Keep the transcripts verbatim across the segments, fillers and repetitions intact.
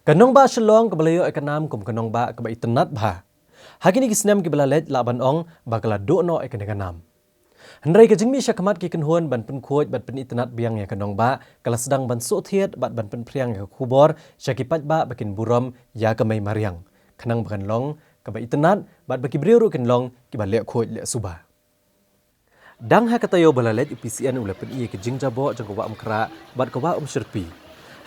Ka nongbah Shillong kaba la ïoh ïa ka nam kum ka nongbah kaba itynnad bha. Ha kine ki snem kiba la leit lah ban ong ba ka la duh noh ïa kane ka nam. Hynrei ka jingmih shakhmat ki kynhun ban pynkhuid bad pynitynnad biang ïa ka nongbah ka la sdang ban shu thied bad ban pynphriang ïa ka khubor sha ki paidbah ba kin burom ïa ka mei mariang, khnang ba kan long kaba itynnad bad ba ki briew ruh kin long kiba leh khuid leh suba. Dang ha ka taïew ba la leit, u P C N u la pyni ïa ka jingjaboh jong ka Wah Umkhrah bad ka Wah Umshyrpi,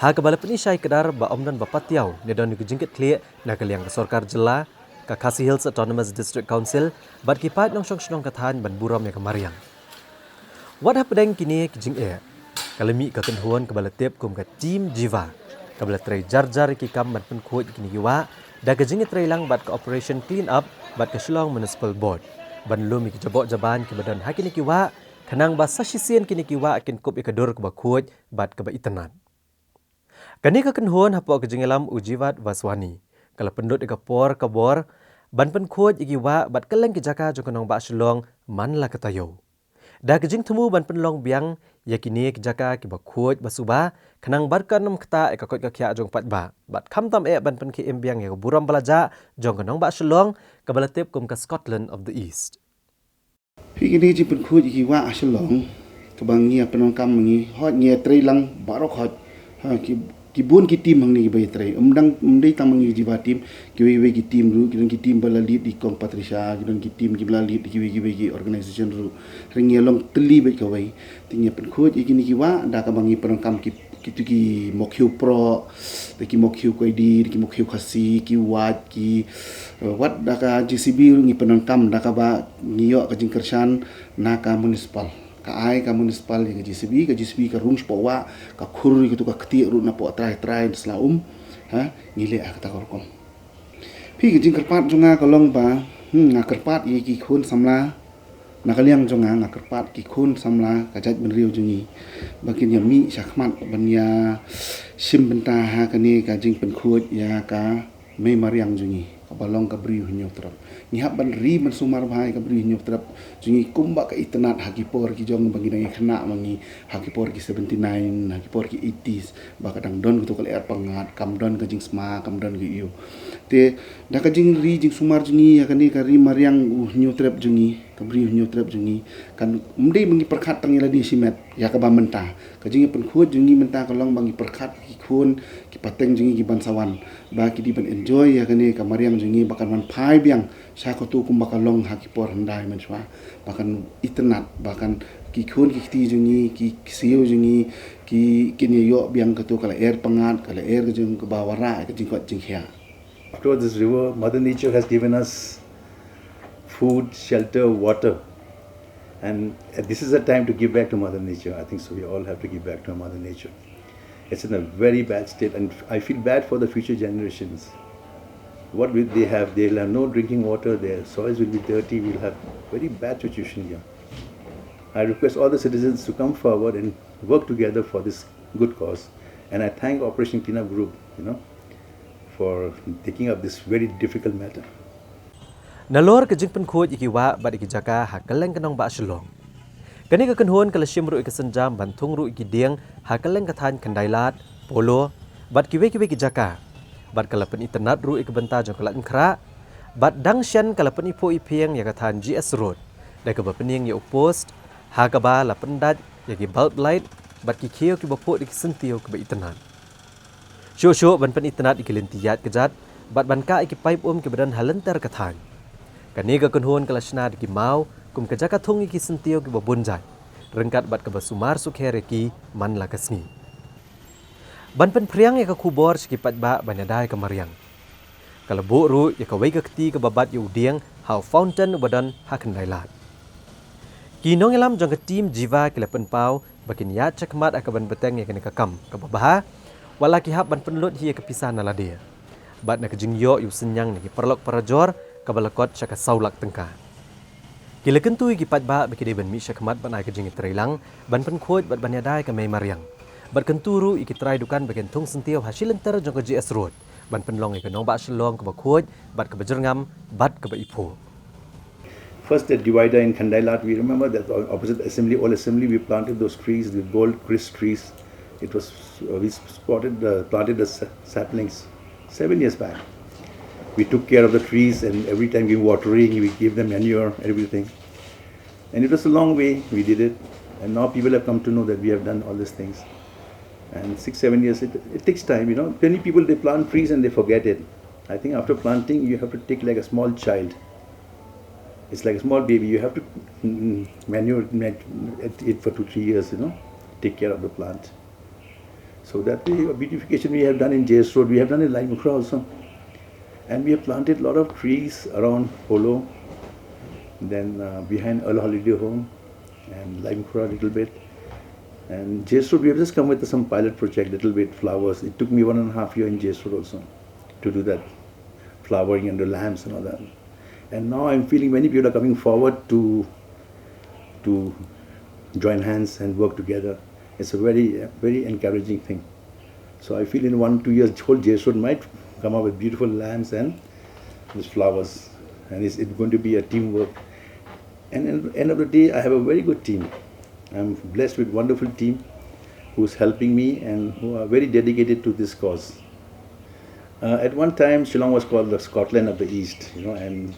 ha kaba la pyni shai kdar ba ym don ba patiaw ne don ïa ka jingkitkhlieh na ka liang ka sorkar jylla, ka Khasi Hills Autonomous District Council bad ki paid nongshong shnong ka thaiñ ban burom ïa ka mariang. Wat hapdeng kine ki jingeh, ka la mih ka kynhun kaba la tip kum ka Team Jiva, kaba la trei jar jar ïa ki kam ban pynkhuid ïa kine ki wah da ka jingïatreilang bad ka Operation Clean Up bad ka Shillong Municipal Board, ban lum ïa ki jaboh jaban kiba don ha kine ki wah, khnang ba sa shisien kine ki wah kin kup ïa ka dur kaba khuid bad kaba itynnad. Kane ka kynhun, hapoh ka jingïalam u Jivat Vaswani, ka la pynlut ïa ka por ka bor ban pynkhuid ïa ki wah bad kylleng ki jaka jong ka nongbah Shillong man la ka taïew, da ka jingthmu ban pynlong biang ïa kine ki jaka kiba khuid ba suba, khnang ba kan ym ktah ïa ka koit ka khiah jong paidbah bad khamtam eh ban pynkhie im biang ïa ka burom ba la jah jong ka nongbah Shillong, kaba la tip kum ka Scotland of the East. Phi, kine ki jingpynkhuid ïa ki wah ha Shillong, kaba ngi ïa pyndonkam ma ngi, hooid ngi ïatreilang baroh hooid. Ha, ki, ki bun ki team hangne kiba ïatrei. Ym dang, ym dei tang ma ngi Jiva team, kiwei kiwei ki team ruh, ki don ki team ba la lead da i Kong Patricia, ki don ki team kiba la lead da kiwei kiwei ki organisation ruh. Hynrei ngi ïa long tylli beit kawei. Te ngi ïa pynkhuid ïa kine ki wah da kaba ngi pyndonkam ki, kito ki mokhiew proh, da ki mokhiew koidi, da ki mokhiew Khasi, ki wait, ki, eh, wat da ka J C B ruh ngi pyndonkam, da kaba ngi ïoh ka jingkyrshan na ka municipal. Ka ai ka municipal ïa ka J C B, ka J C B ka rung shapoh wah, ka khur ïa kato ka ktieh ruh napoh trai trai sla um. Ha, ngi leh ha kata ka rukom. Phi, ka jingkyrpad jong nga ka long ba, hmm, nga kyrpad ïa ki khun samla, na ka liang jong nga, nga kyrpad ki khun samla ka jaitbynriew jong ngi, ba kin ïa mih shakhmat ban ïa shim bynta ha kane ka jingpynkhuid ïa ka mei mariang jong ngi, kaba long ka Bri U Hynñiewtrep. Ngi hap ban ri ban sumar bha ïa ka Bri U Hynñiewtrep jong ngi, kumba ka itynnad ha ki por ki jong ba ngi dang ïa khynnah ma ngi, ha ki por ki seventy-nine, ha ki por ki eighties, ba ka dang don kato ka lyer pyngngad, kam don ka jingsma, kam don ka ïew. Te da ka jingri jingsumar jong ngi ïa kane ka ri mariang U Hynñiewtrep jong ngi, ka Bri U Hynñiewtrep jong ngi, kan ym dei ba ngi pyrkhat tang ïa lade shimet, ïa kaba mynta. Ka jingïapynkhuid jong ngi mynta ka long ba ngi pyrkhat ki khun ki pateng jong ngi kiban sa wan, ba ki dei ban enjoy ïa kane ka mariang jong ngi, ba kan wan phai biang sha kato kumba ka long ha ki por hyndai mynshuwa, ba kan itynnad, ba kan ki khun ki kti jong ngi, ki, ki siew jong ngi, ki, kin ïa ïoh biang kato ka lyer pyngngad, ka lyer ka jong kaba wanrah ka jingkoit jingkhiah. After this river, Mother Nature has given us food, shelter, water. And this is a time to give back to Mother Nature. I think so. We all have to give back to Mother Nature. It's in a very bad state, and I feel bad for the future generations. What will they have? They'll have no drinking water, their soils will be dirty, we'll have very bad situation here. I request all the citizens to come forward and work together for this good cause. And I thank Operation Cleanup Group, you know, for taking up this very difficult matter. Nalor ka jingpynkhuid ïa ki wah bad ïa ki jaka ha kylleng ka nongbah Shillong, kane ka kynhun ka la shim ruh ïa ka sienjam ban thung ruh ïa ki dieng ha kylleng ka thaiñ Khyndailad, Polo bad kiwei kiwei ki jaka, bad ka la pynitynnad ruh ïa ka bynta jong ka Laitumkhrah, bad dang shen ka la pyniphuh iphieng ïa ka thaiñ G S Road da kaba pynïeng ïa u post, ha kaba la pyndait ïa ki bulb light bad ki khiew kiba phuh da ki syntiew kiba itynnad. Shuh shuh ban pynitynnad ïa ki lynti ïaid kjat bad ban kah ïa ki paip um kiba don ha lynter ka thaiñ, kane ka kynhun ka la shna da ki maw kum ka jaka thung ïa ki syntiew kiba bun jait, ryngkat bad kaba sumar sukher ïa ki man la ka sngi. Ban pynphriang ïa ka khubor sha ki paidbah ban ïada ïa ka mariang, ka la buh ruh ïa kawei ka kti kaba bat ïa u dieng ha u fountain uba don ha Khyndailad. Ki nongïalam jong ka Team Jiva ki la pynpaw ba kin ïaid shakhmat ha kaban bteng ïa kane ka kam kaba bha, wat la ki hap ban pynlut hi ïa ka pisa na lade, bad na ka jingïoh ïa u synñiang na ki paralok parajor kaba la kot sha ka saw lak tyngka. Ki la kyntu ïa ki paidbah ba ki dei ban mih shakhmat ban ai ka jingïatreilang, ban pynkhuid bad ban ïada ïa ka mei mariang, bad kyntu ruh ïa ki trai dukan ba kin thung syntiew ha shi lynter jong ka G S Road, ban pynlong ïa ka nongbah Shillong kaba khuid bad kaba jyrngam bad kaba iphuh. First, the divider in Khyndailad, we remember that opposite assembly, old assembly, we planted those trees, the gold Chris trees. It was, uh, we spotted, uh, planted the sa-, saplings. Seven years back, we took care of the trees and every time we watering, we gave them manure, everything. And it was a long way we did it. And now people have come to know that we have done all these things. And six, seven years, it, it takes time, you know. Many people, they plant trees and they forget it. I think after planting, you have to take like a small child. It's like a small baby. You have to mm, manure it for two, three years, you know, take care of the plant. So that the beautification we have done in J S Road, we have done in Laitumkhrah also. And we have planted a lot of trees around Polo, then uh, behind Earl Holiday Home, and Laitumkhrah a little bit. And J S Road, we have just come with some pilot project, little bit flowers. It took me one and a half year in J S Road also to do that flowering and the lamps and all that. And now I'm feeling many people are coming forward to to join hands and work together. It's a very, very encouraging thing. So I feel in one, two years, whole J S Road might come up with beautiful lamps and these flowers. And it's, it's going to be a teamwork. And at the end of the day, I have a very good team. I'm blessed with wonderful team who's helping me and who are very dedicated to this cause. Uh, at one time, Shillong was called the Scotland of the East, you know, and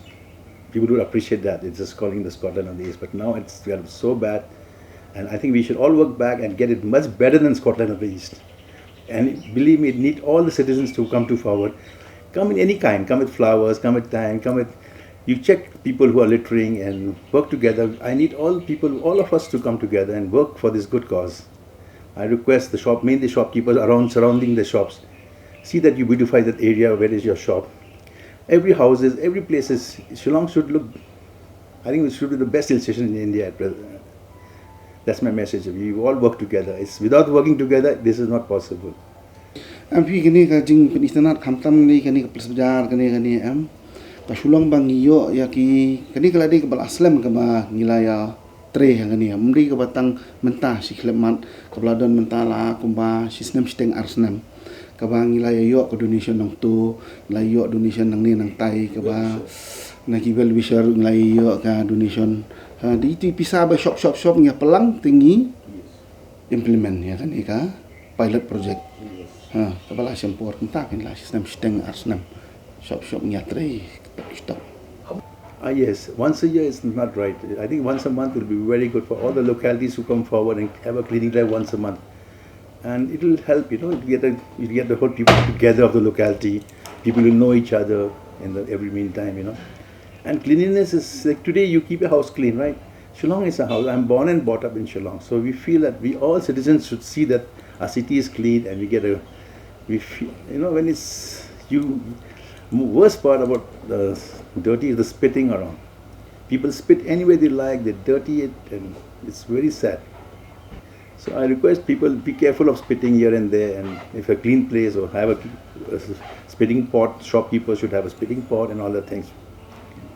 people would appreciate that. It's just calling the Scotland of the East, but now it's got so bad. And I think we should all work back and get it much better than Scotland of the East. And believe me, it need all the citizens to come to forward. Come in any kind, come with flowers, come with time, come with, you check people who are littering and work together. I need all people, all of us to come together and work for this good cause. I request the shop, mainly shopkeepers around, surrounding the shops, see that you beautify that area where is your shop. Every houses, every places, Shillong should look, I think it should be the best hill station in India at present. That's my message. We all work together. It's, without working together, this is not possible. Em phi, kane ka jingpynitynnad khamtam ne kane ka ples bazaar kane, kane em ka shu long ba ngi ïoh ïa ki, kane ka la dei kaba la slem kaba ngi la ïa trei ha kane, em dei kaba tang mynta shi khyllipmat, kaba la don mynta la kumba shi snem shiteng ar snem kaba ngi la ïa ïoh ka donation nangto, la ïoh donation nangne nangtai, kaba na ki well wisher ngi la ïa ïoh ka donation. Ha, dei tu pisa ba shop, shop, shop ngi ïa pynlang te ngi implement ïa kane ka pilot project. Ha, kaba la shem por mynta phin la shi snem shiteng ar snem. Shop, shop ngi ïa trei, stop. Ah, yes, once a year is not right. I think once a month will be very good for all the localities who come forward and have a cleaning drive once a month. And it will help, you know, you get, the, you get the whole people together of the locality. People will know each other in the every meantime, you know. And cleanliness is like today, you keep your house clean, right? Shillong is a house. I'm born and brought up in Shillong. So we feel that we all citizens should see that our city is clean and we get a, we feel, you know, when it's, you, worst part about the dirty is the spitting around. People spit anywhere they like, they dirty it, and it's very sad. So I request people be careful of spitting here and there, and if a clean place or have a, a spitting pot, shopkeepers should have a spitting pot and all the things.